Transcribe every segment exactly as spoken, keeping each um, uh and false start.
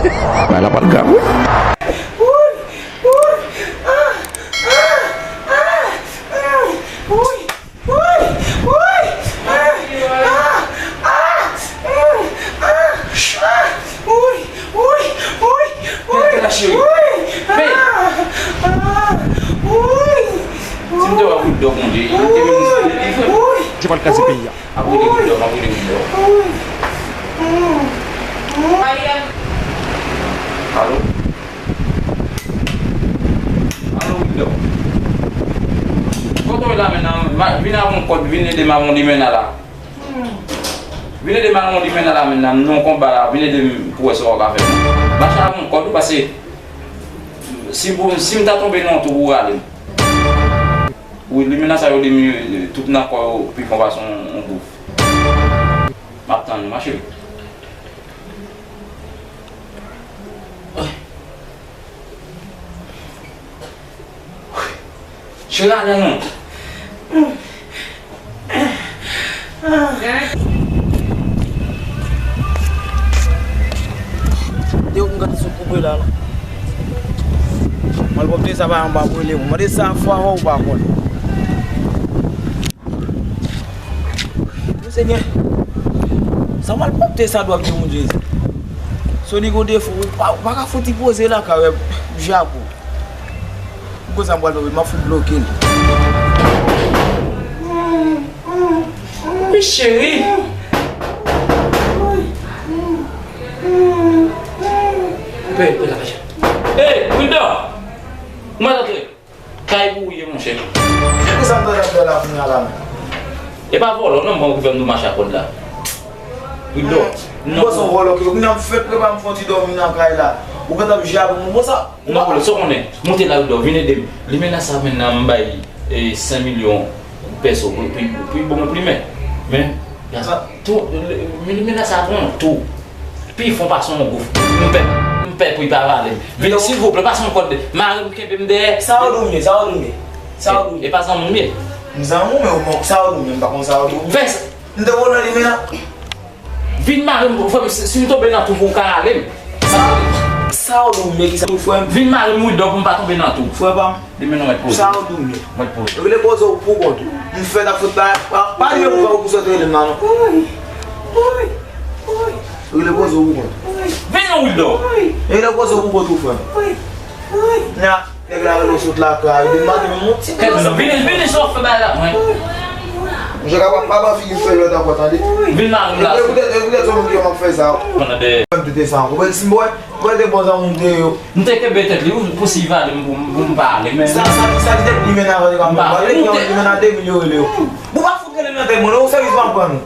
Bagay la pral grav, wi. Woy! Woy! Ah! Ah! Ah! Woy! Woy! Woy! Ah! Ah! Ah! Ah! Ah! Woy! Woy! Woy! Pè, pè la cheri. Woy! Pè! Ah! Ah! Woy! Si m te wè Wildor, Bondye, li te vin delivre m. Woy! Woy! Apre de Wildor, apre de Wildor. Alo? Alo, Wildor. Kote w ye la menm nan? Vin avè yon kòd, vin ede m avè yon limena la. Vin ede m avè yon limena la menm nan, nan yon konba la, vin ede m pou wè sa w ka fè. Mache avè yon kòd, paske si, si m ta tonbe nan yon twou pou rale m. Wi, limena sa yo di m, tout nan kò yo pi fon pase yon, yon gouf. M ap tann ou, ma cheri. Cheri, ale non. Te ou m gade sou koupe la, la. Malpwòpte sa pa anba pou rele mwen. Mande sa fwa ou pa konn. Senyè, sa malpwòpte sa dwa byen moun Jezi. Soni gon defo, ou pa, ou pa ka fout li poze la, ka wè, jako. Ou konn sa m pral fè, m ap fout bloke l. Wi, cheri. Pè, pè, la, pè. Hey, Wilda! Mwen antre. Kay pou ou ye, monchè. Kisa m ta fè la kounye a la menm? E pa vòlò, non, m pran okipe m nou mache ak kòd la. Wilda. Non. Bon, se yon vòlò ki, kounye a m fèk prepare m fè yon ti dòmi nan kay la. Ou gentan ap jwe avè m, bon sa. Non, sa w konnen, moute la, Wilda, vin ede m. Limena sa menm nan m bay, e, senk milyon pèso pou, pou, pou bon plimen. Men, tou, limena sa pran tou. Pi fon pase yon gouf. M pè, m pè pou li pa vale m. Vin, silvouplè, pase yon kòd. Mare m, kenbe m dèyè. Sa w di w ye, sa w di w ye. Sa w di w ye. E pa zanmi w m ye. M zanmi w, men ou, sa w di w ye, m pa konn sa w di w ye. Fè sa. M te volan li, men. Vin mare m, frè m, si, si m tonbe nan twou pou w ka rale m. Sa w di w ye, ki sa w di w ye, frè m? Vin mare m, wi, donk pou m pa tonbe nan twou. Frè pa m. Demen non, mèt poze. Sa w di w ye. Mèt poze. Rele poze w pou kont ou. M fè ta fout pa, pa, pa di yo pou fè w pou sot rele m nan, non. Rele poze w pou kont ou. Vin non, Wildo. Rele poze w pou kont ou, frè m. Nya, nèg la rele w sot lakay. Vin mande menm yon ti. Vini, vini, sa w fè bay la, mwen. Mwen kapab pa ban figi m fè lòt ankò, tande. Vin mare m la. E poutèt, e poutèt se ou menm ki fè m ap fè sa. Mwen nan dèyè. Mwen m te sa ankò. Mwen si m wè, mwen te bon zanmi m te yo. M te kenbe tèt li pou, pou si vale m pou, pou m pa ale, men. Sa, sa, sa ki te plimen nan vale, m pa ale, li men nan de mil yo rele yo. Bon, pa fout rele m nan tèt mwen, non, sèvis m ap pran nou.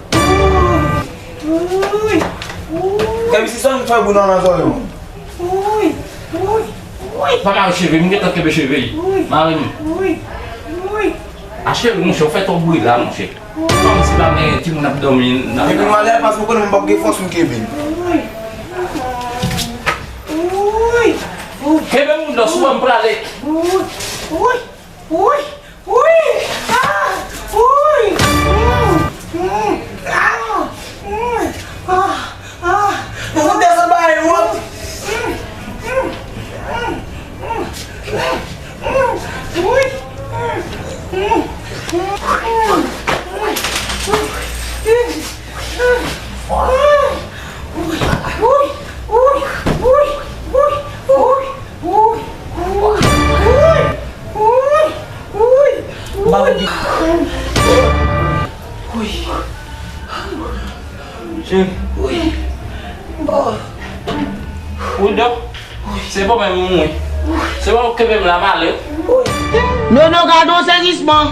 Kèm si sòn fè bou nan nan zòrèy mwen. Pa mare cheve, m gentan kenbe cheve. Mare m. A cheve, monchè, ou fè twòp bri la, monchè. Kòmsi pa gen timoun ap dòmi nan. Epi nou alèz paske ou konnen m p ap gen fòs m kenbe. Kenbe moun nan, sou mwen m prale. Ou fout desann bagay yo. Cheri. Wi. Wi, dòk. Se bon menm, wi. Se bon, kenbe m la, m ale. Nono, gade yon sezisman.